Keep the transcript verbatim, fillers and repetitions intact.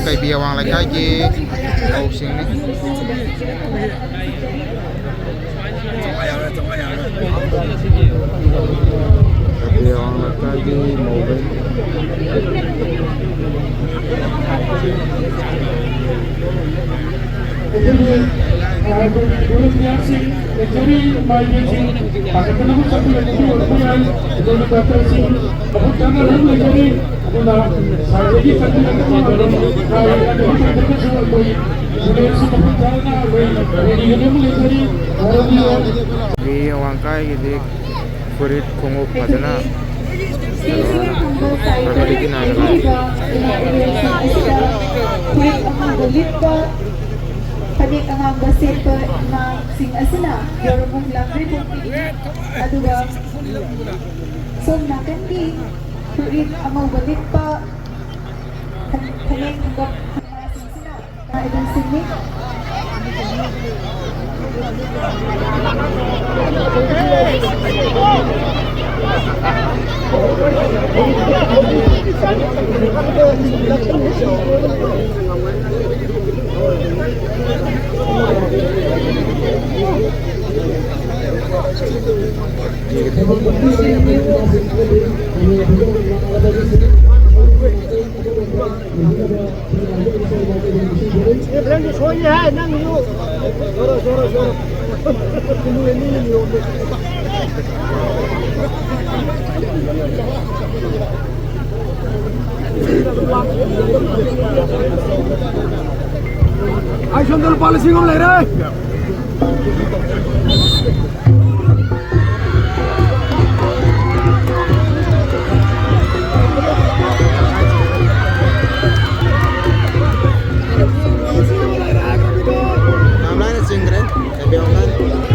ꯀꯩꯕꯤ ꯑꯋꯥꯡ ꯂꯩꯀꯥꯏꯒꯤ ꯃꯧꯁꯤꯡꯅꯤ꯫ ꯀꯩꯕꯤ ꯑꯋꯥꯡ ꯂꯩꯀꯥꯏꯒꯤ ꯃꯧꯈꯩ꯫ ꯑꯩꯈꯣꯏꯒꯤ, ꯑ, ꯑꯩꯈꯣꯏꯒꯤ ꯚꯣꯂꯨꯟꯇꯤꯌꯥꯔꯁꯤꯡ, ꯂꯩꯖꯔꯤ, ꯃꯥꯏꯕꯤꯁꯤꯡ, ꯄꯥꯈꯠꯇꯅꯕ ꯆꯠꯄꯤꯔꯛꯄꯁꯨ ꯑꯣꯏꯔꯝꯕ ꯌꯥꯏ꯫ ꯑꯗꯨꯒ ꯗꯥꯛꯇꯔꯁꯤꯡ ꯃꯐꯝ ꯆꯥꯅ ꯑꯗꯨꯝ ꯂꯩꯖꯔꯤ꯫ ꯑꯗꯨꯅ ꯁꯥꯏꯗꯒꯤ ꯆꯠꯄꯤꯔꯛꯄ ꯃꯇꯝ ꯅꯥꯏ꯫ ꯑꯗꯨꯒꯤ ꯃꯊꯛꯇꯁꯨ ꯑꯩꯈꯣꯏ ꯑꯦꯝꯕꯨꯂꯦꯟꯁꯁꯨ ꯃꯐꯝ ꯆꯥꯅ ꯑꯩꯈꯣꯏ ꯔꯦꯗꯤꯗ ꯑꯗꯨꯝ ꯂꯩꯖꯔꯤ꯫ ꯃꯔꯝꯗꯤ ꯃꯤ ꯑꯋꯥꯡ ꯀꯥꯏꯒꯤꯗꯤ ꯐꯨꯔꯤꯠ ꯈꯣꯡꯎꯞ ꯐꯖꯅ ꯁꯤꯁꯤꯅ ꯈꯪꯕ ꯁꯥꯏꯗ ꯐꯦꯃꯤꯂꯤꯒꯤ ꯅꯥꯏꯅ ꯂꯩꯕꯤꯔꯤꯕ ꯏꯃꯥ ꯏꯕꯦꯜꯁꯤꯡ ꯑꯁꯤꯗ ꯐꯨꯔꯤꯠ ꯑꯉꯥꯡꯕ ꯂꯤꯠꯄ, ꯐꯅꯦꯛ ꯑꯉꯥꯡꯕ ꯁꯦꯠꯄ ꯏꯃꯥꯁꯤꯡ ꯑꯁꯤꯅ ꯌꯥꯎꯔꯝꯃꯨ ꯂꯥꯡꯂꯩ ꯄꯣꯛꯄꯤꯒꯤ, ꯑꯗꯨꯒ ꯁꯣꯝ ꯅꯥꯀꯟꯒꯤ ꯐꯨꯔꯤꯠ ꯑꯉꯧꯕ ꯂꯤꯠꯄ, ꯐ-, ꯐꯅꯦꯛ ꯈꯣꯡꯒꯞ ꯏꯃꯥꯁꯤꯡꯁꯤꯅ ꯏꯃꯥ ꯏꯕꯦꯜꯁꯤꯡꯅꯤ꯫ ꯑꯩ ꯁꯣꯝꯗ ꯂꯨꯄꯥ ꯂꯤꯁꯤꯡ ꯑꯃ ꯂꯩꯔꯦ꯫ ꯌꯥꯝ ꯂꯥꯏꯅ ꯆꯤꯡꯈ꯭ꯔꯦ, ꯀꯩꯕꯤ ꯑꯋꯥꯡ ꯀꯥꯏ꯫